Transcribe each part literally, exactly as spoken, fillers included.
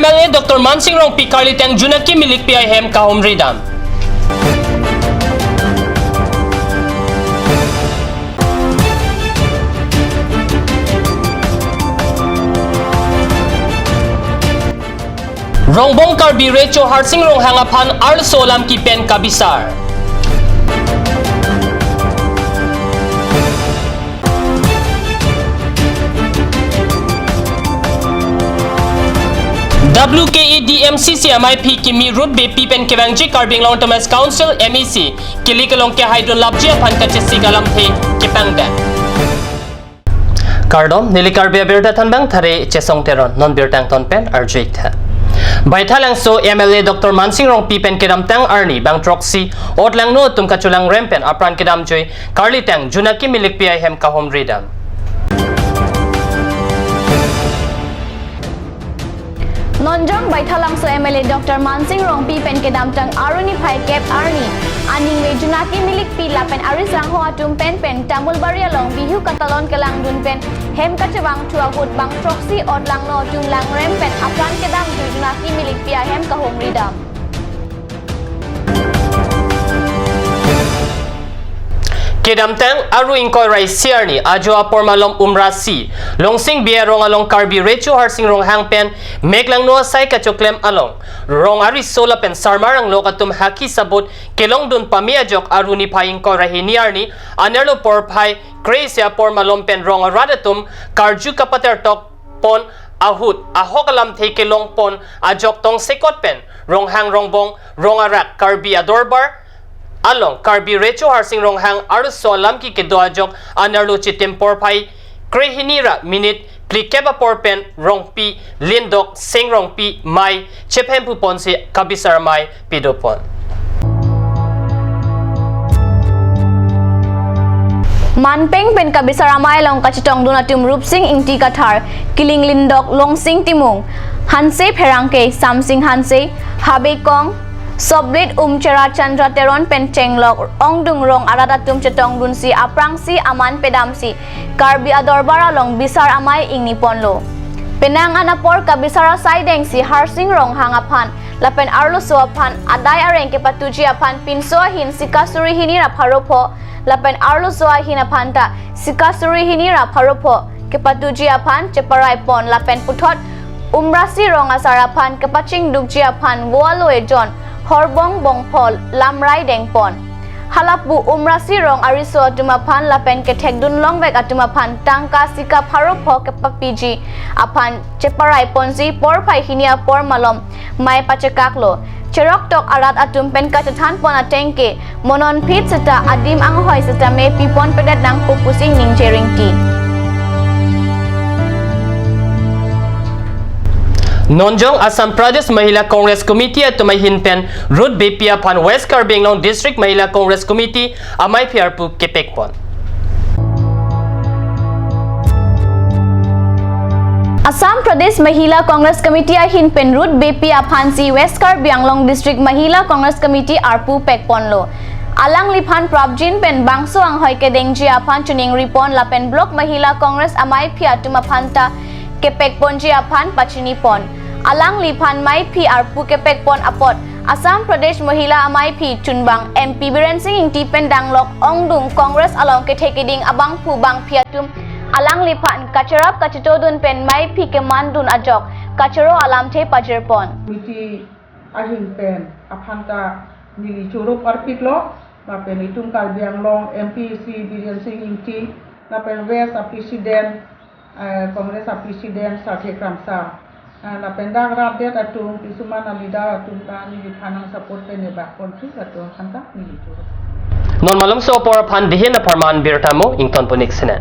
M L A Doctor Mansing Rongpi Karlitang Junaki Milikpi ahem kahumridam. Rongbong Karbi Recho Harsing Ronghang aphan arloso alam kepen kabisar. W K A D M C C amaiphi kimi Ruth Beypi pen kevangji Karbi Anglong Autonomous Council M A C kili kelong kehaidun lapji aphan kachesik alamthe kepangdak. Kardom, neli Karbi abirta thanbang Thare Chesong Teron, non birta angton pen arju-ik tha. Baithalangso M L A Doctor Mansing Rongpi pen kedamtang arni bang throksi ot langno atum kachelangrem pen apran kedamjui Karlitang Junaki Milikpi ahem kahumridam. Nonjong Baithalangso M L A Doctor Mansing Rongpi pen kedamtang Aru niphai kep arni, aningve Junaki Milikpi lapen arisangho atum pen pen Tamulbari along Bihu katalon kelangdun pen hem kachevangthu ahut bang throksi ot langno atum langrem pen apran kedamjui Junaki Milikpi ahem kahumridam. Kedamtang Aru ingkoi ra isi arni ajo apor malom Umrasi, Longsing Bey arong along Karbi Recho Harsing Ronghang pen meklangno asai kachoklem along rong ariso lapen sarmar anglok atum haki sabut kelongdun pame ajok Aru niphai ingkoi ra hini arni anerlo porphai kre-isi apor malom pen rong arat atum karju kapatertok pon ahut ahok alamthe kelong pon ajok tongsekot pen Ronghang Rongbong Rong Arak Karbi Adorbar along Karbi Recho Harsing Ronghang arloso alam ke kedo ajok anerlo chitim porphai krehini ra minute phlikep apor pen Rongpi Lindok Seng Rongpi mei chephemphu ponsi kabisar amei pidopon. Manpeng pen kabisar amei along kachetongdun atum Rupsing Ingti Kathar, Kiling Lindok, Longsing Timung, Hanse Pherangke, Samsing Hanse, Habe Kong, Soblet Umchera Chandra Teron pen chenglok ongdung rong arat atum chetongdunsi aphrangsi aman pedamsi Karbi Adorbar along bisar amei ingniponlo. Penang an apor kabisar asai dengsi Harsing Ronghang aphan lapen arloso aphan adai areng kepatuji aphan pinso ahin sika suri hini ra pharo pho lapen arloso ahin aphan ta sika suri hini ra pharo pho kepatuji aphan cheparai pon lapen puthot Umrasi rong asar aphan kepachingdukji aphan vo alo ejon horbong bongpho lamrai dengpon. Halapu Umrasi rong ariso atum aphan lapen kethekdun longvek atum aphan tangka sika pharo pho kepapiji aphan cheparai ponsi porphai hini apor malom mei pachekaklo. Cheroktok arat atum pen kachethanpon ateng ke mo non phit seta adim anghoi seta mei pipon pedet nangpo pusi ningje ringti. Nonjong Assam Pradesh Mahila Congress Committee atum ahin pen Ruth Beypi aphan West Karbi Anglong District Mahila Congress Committee amaiphi arpu kepekpon. Assam Pradesh Mahila Congress Committee ahin pen Ruth Beypi aphansi West Karbi Anglong District Mahila Congress Committee arpu pekponlo. Alangliphan prapjin pen bangso anghoi kedengji aphan chuning ripon lapen Block Mahila Congress amaiphi atum aphan ta kepekponji aphan pachinipon. Alangliphan meiphi arpu kepekpon apot Assam Pradesh Mahila amaiphi chunbang M P Biren Singh Ingti pen danglok ongdung Congress along kethe keding abangphu bangphi atum alangliphan kacherap kachetodun pen meiphi kemandun ajok kachoro alamthe pajirpon. Committee ahin pen aphan ta neli choro parpiklo, lapen itum Karbi Anglong M P si Biren Singh Ingti, lapen West a President, eh, Congress a President Sarthe Kramsa, eh, lapen dak rat det atum, kisuman a leader atum ta neliphan nang support pen nebak ponsi latum aphan ta neli choro. Non malomso apor aphan dihin apharman birta mo ingtonpon-ik sene.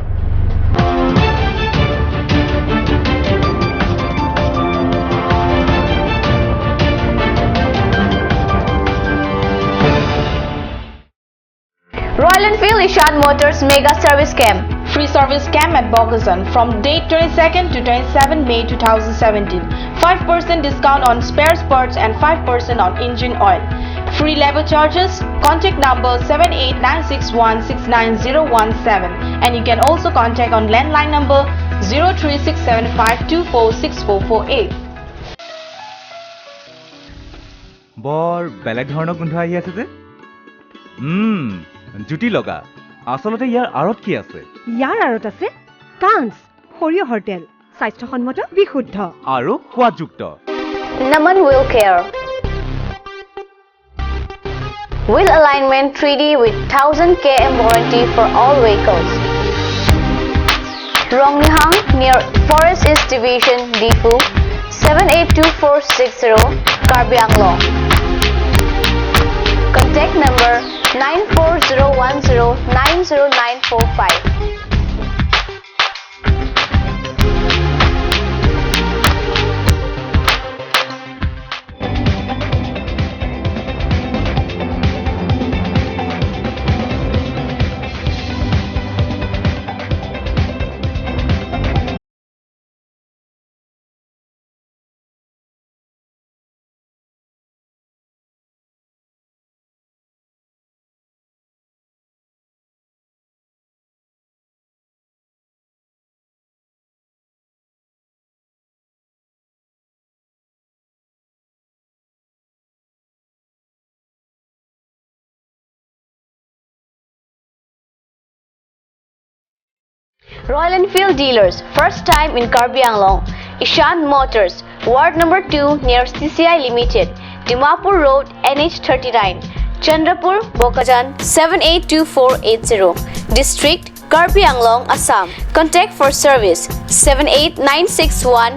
Royal Enfield Ishad Motors Mega Service Camp. Free service camp at Bokajan from date twenty-second to twenty-seventh May two thousand seventeen. Five percent discount on spare parts and five percent on engine oil. Free labour charges. Contact number seven eight nine six one six nine zero one seven, and you can also contact on landline number zero three six seven five two four six four four eight. বৰ বেলেগ ধৰণৰ গোন্ধ আহি আছে যে। উম, জুতি লগা। আচলতে ইয়াৰ আঁৰত কি আছে? ইয়াৰ আঁৰত আছে কাঞ্চ, সৰিয়হৰ তেল, স্বাস্থ্যসন্মত, বিশুদ্ধ। আৰু সোৱাদযুক্ত। Naman Wheel Care. Wheel alignment three D with thousand K M warranty for all vehicles. Rongnihang near Forest East Division, Diphu, seven eight two four six zero, Karbi Anglong. Contact number nine four zero one zero nine zero nine four five. Royal Enfield dealers, first time in Karbi Anglong. Ishan Motors, Ward number two near C C I Limited, Dimapur Road, N H thirty-nine, Chandrapur, Bokajan, seven eight two four eight zero. District, Karbi Anglong, Assam. Contact for service, seven eight nine six one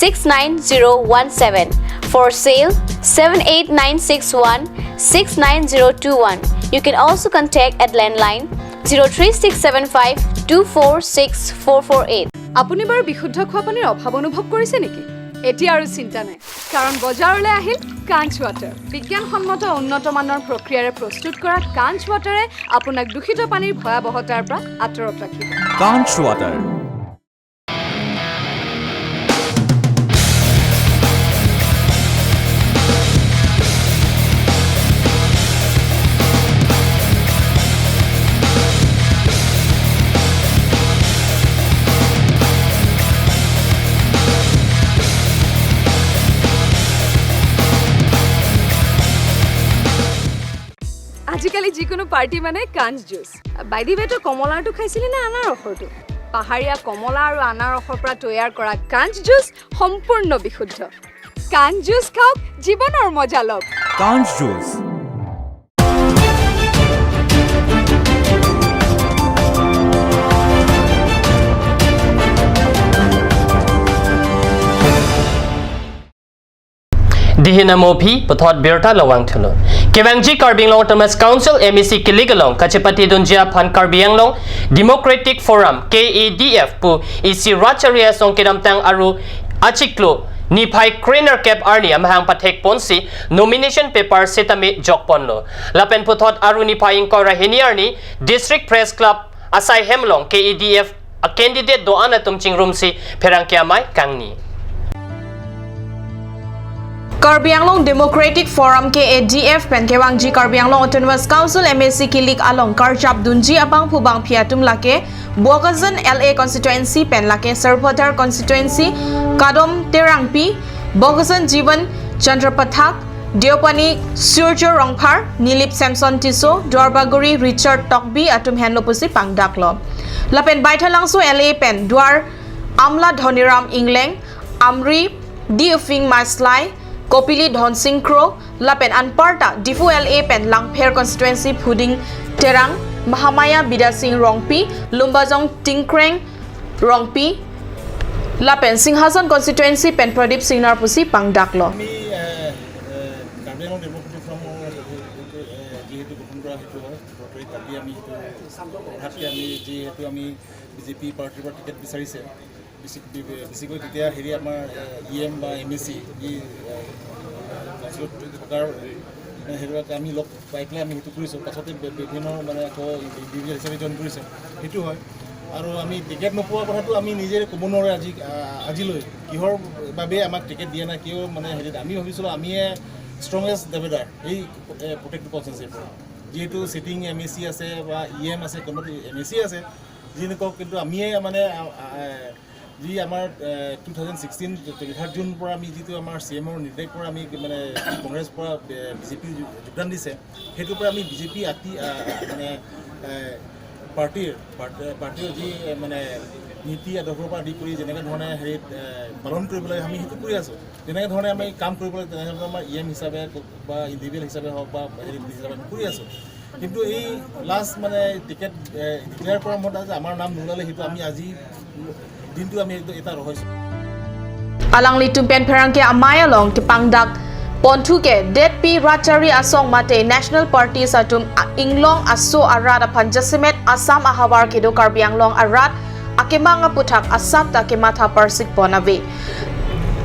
six nine zero one seven. For sale, seven eight nine six one six nine zero two one. You can also contact at landline zero three six seven five two four six four four eight. আপুনি বাৰু বিশুদ্ধ খোৱা পানীৰ অভাৱ অনুভৱ কৰিছে নেকি? এতিয়া আৰু চিন্তা নাই, কাৰণ বজাৰলৈ আহিল কাঞ্চ ৱাটাৰ। বিজ্ঞানসন্মত উন্নত মানৰ প্ৰক্ৰিয়াৰে প্ৰস্তুত কৰা কাঞ্চ ৱাটাৰে আপোনাক দূষিত পানীৰ ভয়াৱহতাৰ পৰা আঁতৰত ৰাখিব। কাঞ্চ ৱাটাৰ। আজিকালি যিকোনো পাৰ্টি মানে কাঞ্চ জুচ। বাই দি ৱে, তই কমলাৰটো খাইছিলি নে আনাৰসৰটো? পাহাৰীয়া কমলা আৰু আনাৰসৰ পৰা তৈয়াৰ কৰা কাঞ্চ জুচ সম্পূৰ্ণ বিশুদ্ধ। কাঞ্চ জুচ খাওক, জীৱনৰ মজা লওক। কাঞ্চ juice. Dihina Mophi, puthot birta lowang thulo. Kevangji Karbi Anglong Autonomous Council M A C kilik along kachepatedunji aphan Karbi Anglong Democratic Forum, K A D F pu isi Rachari Asong kedamtang Aru achiklo niphai krenerkep arni amahang pathekponsi nomination paper setame jokponlo. Lapen puthot Aru niphai ingkoi ra hini arni District Press Club asai hem along K A D F a candidate do-an atum chingrumsi pherangke amei kangni. Karbi Anglong Democratic Forum, K A D F pen kevangji Karbi Anglong Autonomous Council M A C kilik along karjapdunji abangphu bangphi atum lake Bokajan L A constituency pen lake Sarupathar constituency Kadom Terangpi, Bokajan Jivan Chandra Pathak, Deopani Surjo Rongphar, Nilip Samson Tisso, Duarbagori Richard Tokbi atum henlo pusi pangdaklo. Lapen Baithalangso L A pen Duar Amla Dhoniram Ingleng, Amri Diufing Maslai, Kopili Dhonsing Kro, lapen anparta Diphu L A pen Langpher constituency Phuding Terang, Mahamaya Bidya Sing Rongpi, Lumbajong Tingkreng Rongpi, lapen Singhason constituency pen Pradip Singnar pusi pangdaklo. আমি, এ, এ, কাৰ্বি আংলং ডেমক্ৰেটিক ফৰামৰ যোনটো, এ, যিহেতু গঠন কৰা সেইটো হয়, কালি আমি সেইটো হঠাৎকে আমি যিহেতু আমি বি জে পি পাৰ্টিৰ পৰা টিকেট বিচাৰিছে, বেছি-, বে-, বে-, বেছিকৈ তেতিয়া হেৰি আমাৰ, এ, ই এম বা এম এ চি, যি, এ, কাউন্সিলত থকাৰ, এ, সেইবিলাক আমি লগ পাই পেলাই আমি সেইটো কৰিছোঁ। পাছতে বে-, বিভিন্ন মানে আকৌ ইণ্ডিভিজুৱেল হিচাপে জইন কৰিছে, সেইটো হয়। আৰু আমি টিকেট নোপোৱা কথাটো আমি নিজে ক'ব নোৱাৰে আজি, আ, আজিলৈ কিহৰ বাবে আমাক টিকেট দিয়া নাই, কিয় মানে হেৰিত আমি ভাবিছিলোঁ আমিয়ে ষ্ট্ৰংগেষ্ট দাবেদাৰ এই, এ, প্ৰত্যেকটো কনষ্টিটুৱেঞ্চিৰ পৰা। যিহেতু চিটিং এম এ চি আছে বা ই এম আছে, কোনো এম এ চি আছে, যি নকওক, কিন্তু আমিয়ে মানে, আ, আ, যি আমাৰ two thousand sixteen twenty third জুনৰ পৰা আমি যিটো আমাৰ চি এমৰ নিৰ্দেশৰ পৰা আমি মানে কংগ্ৰেছৰ পৰা বি জে পি যোগদান দিছে, সেইটোৰ পৰা আমি বি জে পি আতি আহ, মানে এ, পাৰ্টিৰ পাৰ্ট- পাৰ্টিৰ যি এ, মানে নীতি আদৰ্শৰ পৰা আদি কৰি যেনেকে ধৰণে হেৰি এ, পালন কৰিবলৈ আমি সেইটো কৰি আছোঁ। যেনেকে ধৰণে আমি কাম কৰিবলৈ তেনেধৰণে আমাৰ ই এম হিচাপে বা ইণ্ডিভিজুৱেল হিচাপে হওক বা হেৰি হিচাপে আমি কৰি আছোঁ। কিন্তু এই লাষ্ট মানে টিকেট ডিক্লেয়াৰ কৰা মতে যে আমাৰ নাম নোলালে সেইটো আমি আজি দিনটো আমি এইটো এটা ৰহস্য। Alanglitum pen pherangke amei along kepangdak ponthu ke det pi rachari asong mate national parties atum a- inglong aso arat aphan jasemet Assam ahavar kedo Karbi Anglong arat akemang aputhak asap ta kematha parsik pon ave.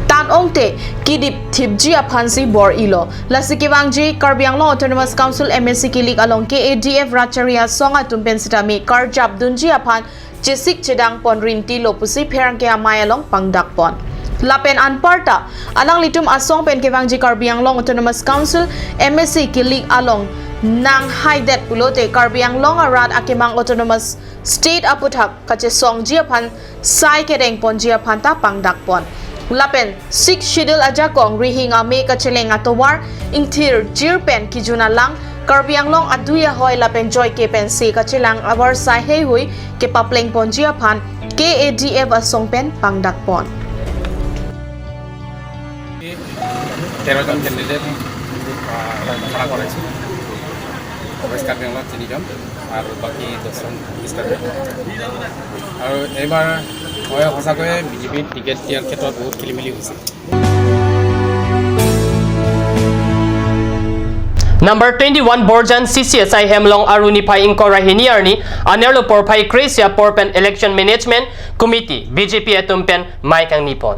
Tan ongte kidip thipji aphansi bor-ilo. Lasi kevangji Karbi Anglong Autonomous Council M A C kilik along K A D F rachari asong atum pen sitame karjap dunji aphan chesik chedang pon rinti lo pusi pherangke amei along pangdak pon. Lapen anparta alanglitum asong pen kevangji Karbi Anglong Autonomous Council M A C kilik along nang haidet pulote Karbi Anglong arat akemang Autonomous State aputhak kachesongji aphan sai kedeng ponji aphan ta pangdak pon. Lapen Sixth Schedule ajakong rihing ame kacheleng atovar ingthir jir pen kijun alang Karbi Anglong adui ahoi lapen joike pensi kachelang avar sai heihui kepapleng ponji aphan K A D F asong pen pangdak pon. তেৰ জন কেণ্ডিডেট খাৰা কৰাইছোঁ। কংগ্ৰেছ কাৰ্বি আংলঙত তিনিজন আৰু বাকী দহজন ষ্টেট। আৰু এইবাৰ মই সঁচাকৈয়ে বি জে পিত টিকেট দিয়াৰ ক্ষেত্ৰত বহুত খেলি মেলি হৈছে। Number twenty-one Borjan C C S I Hemlong Aru niphai ingkoi ra hini arni anerlo porphai kre-isi apor pen Election Management Committee B J P atum pen mei kangni pon.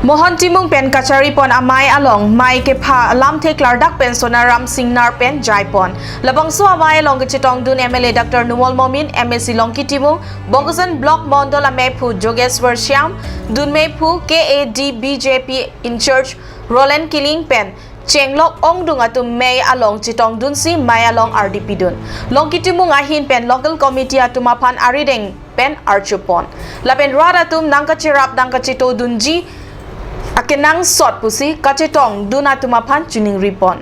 Mohon Timung pen kachari pon amei along mei kepha alamthe klardak pen Sonaram Singnar pen jai pon. Labangso amei along kachetongdun M L A Doctor Numal Momin, M A C Longki Timung, Bokajan Block Mondol ameiphu Jogeswar Shyam, dunmeiphu K A D B J P in charge Roland Killing pen chenglok ongdung atum mei along chetongdunsi mei along ardi pidun. Longki Timung ahin pen local committee atum aphan arideng pen arju pon. Lapen rat atum nangkacherap nangkachetodunji akenangsot pusi kachetongdun atum aphan chiningri pon.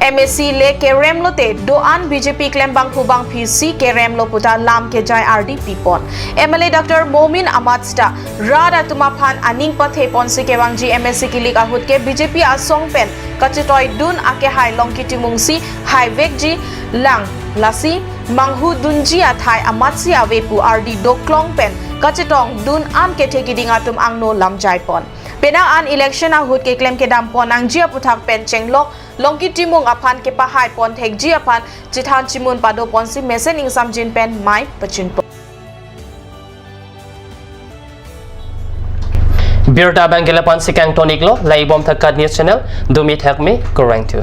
M A C le kerem lote do-an B J P klembangphu bangphisi kerem lo puta lam kejai ardi pipon. M L A Doctor Momin amat sita rat atum aphan aning pathe ponsi kevangji M A C kilik ahut ke B J P asong pen kachetoidun akehai Longki Timungsi haivekji lang lasi manghudunji athai amatsi ave pu ardi doklong pen kachetongdun an kethe kiding atum angno lam jai pon. Penang an election ahut keklem kedam pon nangji aputhak pen chenglok Longki Timung aphan kepahai pon thekji aphan chethan chimun pado ponsi mesen ingsamjin pen mei pachin pon. Birta abang ke lapu-ansi kangton-iklo, laibom tha KAT News Channel, dumi thakme, kurang tu.